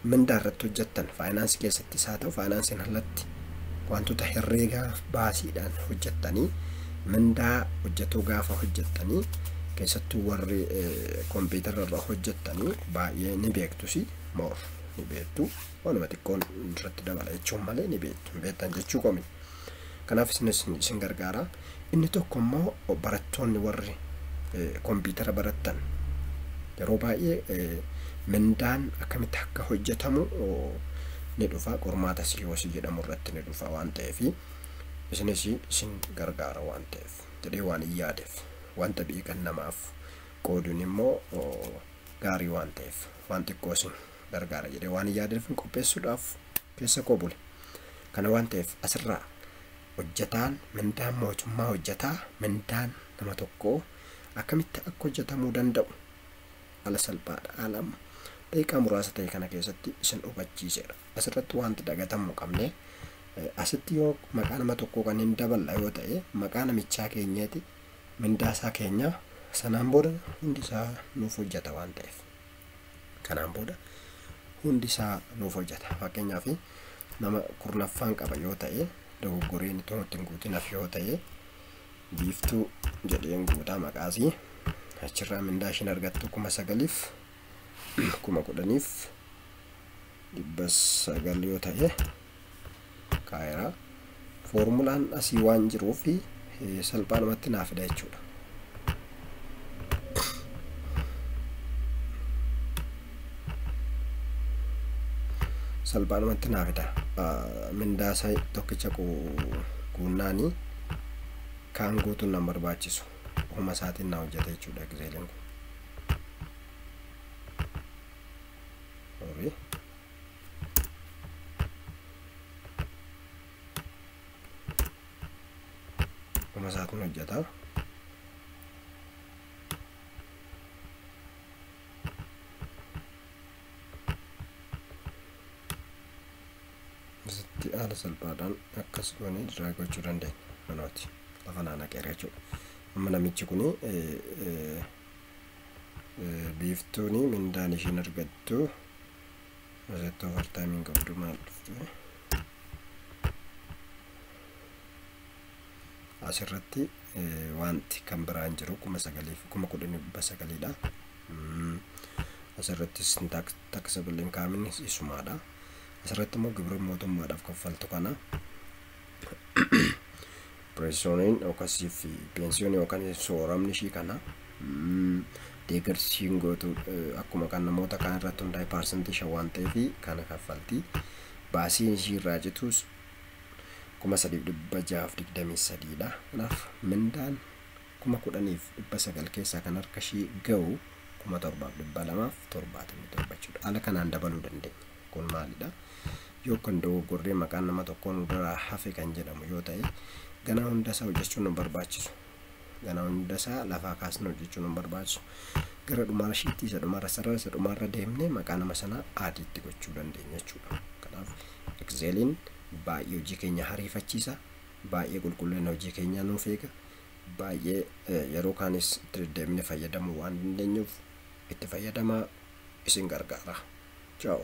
[SPEAKER 1] mindaa irratti hojjettan faayinaansii keessattis haa ta'u faayinaansiin alatti wantoota herreegaa baasiidhaan hojjettanii mindaa hojjetuu gaafa hojjettanii keessattuu warri kompiitara irra hojjettanii baay'ee ni beektus moor ni beektu waanuma xiqqoon irratti dabala jechuun malee ni beektu hin beektan jechuu qomi. Kanaaf isin gargaara. Inni tokko immoo barattoonni warri kompiitara barattan yeroo baay'ee mindaan akkamitti akka hojjetamu ni dhufa qormaata COC jedhamu irratti ni dhufa waan ta'eef isinis isin gargaara waan ta'eef jedhee waan hin yaadeef wanta beekan namaaf qooduun immoo gaarii waan ta'eef waan xiqqoo isin gargaara jedhee waan hin yaadeef qopheessuudhaaf keessa koo bule. Kana waan ta'eef asirraa hojjetaan mindaan mootummaa hojjetaa mindaan nama tokkoo akkamitti akka hojjetamuu danda'u haala salphaadha haala daqiiqaa muraasa ta'e kana keessatti isin hubachiiseera. Asirratti wanti dagatamuu qabne asitti yoo maqaa nama tokkoo kan hin daballa yoo ta'e maqaa namichaa keenyeeti mindaa isaa keenya sanaan booda hundi isaa nuuf hojjeta waan ta'eef. Kanaan booda hundi isaa nuuf hojjeta. Fakkeenyaaf nama 10ffaan qaba yoo ta'e dogoggoreen itoo ittiin guutinaaf yoo ta'e biiftuu jedheen guutaa maqaasii achirraa mindaa ishiin argattu 9,000 10,900 yoo ta'e kaayeraa foormulaan asii waan jiruuf salphaadhumatti naaf fida jechuudha. Salphaadhumatti naaf fida. Mindaa isaa tokkicha guunnaanii kaan guutuun nan barbaachisu. Ofuma isaatiin naa hojjeta jechuudha Exceeliin kun. Sorry. Ofuma isaatiin hojjeta. Asitti haala salphaadhaan akkas goonee drag gochuu dandeenya. Manooti lafa naannaqeera jechuudha. Amma namichi kuni biiftuuni mindaan ishiin argattu asitti overtime qabdu maal dhufte asirratti wanti kan biraan jiru 9,010,900dha. Asirrattis taxable income isumaadha. Asirratti immoo gibira mootummaadhaaf kaffaltu kana pensiyooniin yookaas pensiyoonii yookaan sooramni ishii kana deeggarsiin gootu akkuma kan namoota kaan irratti hundaa'e 5% waan ta'eef kana kaffalti. Baasiin ishii irraa citus 3,623dha. Kanaaf mindaan 10,900 keessaa kan harka ishii ga'u 7,277 jechuudha. Haala kanaan dabaluu dandeenya. Kun maalidha? Yoo kan dogoggorree maqaan nama tokkoon duraa hafe kan jedhamu yoo ta'e ganaa hundasaa hojjechuun nu barbaachisu. Ganaa hundasaa lafaa kaasnee hojjechuun nu barbaachisu. Gara dhumaa ishiitti isa dhumarra sarara isa dhumarra deemnee maqaa nama sanaa adiitti gochuu dandeenya jechuudha. Kanaaf Exceliin baay'ee hojii keenya hariifachiisa. Baay'ee qulqullina hojii keenyaa nuuf eega. Baay'ee yeroo kaanis itti deddeebinee fayyadamuu waan dandeenyuuf itti fayyadamaa isin gargaara. Ciao.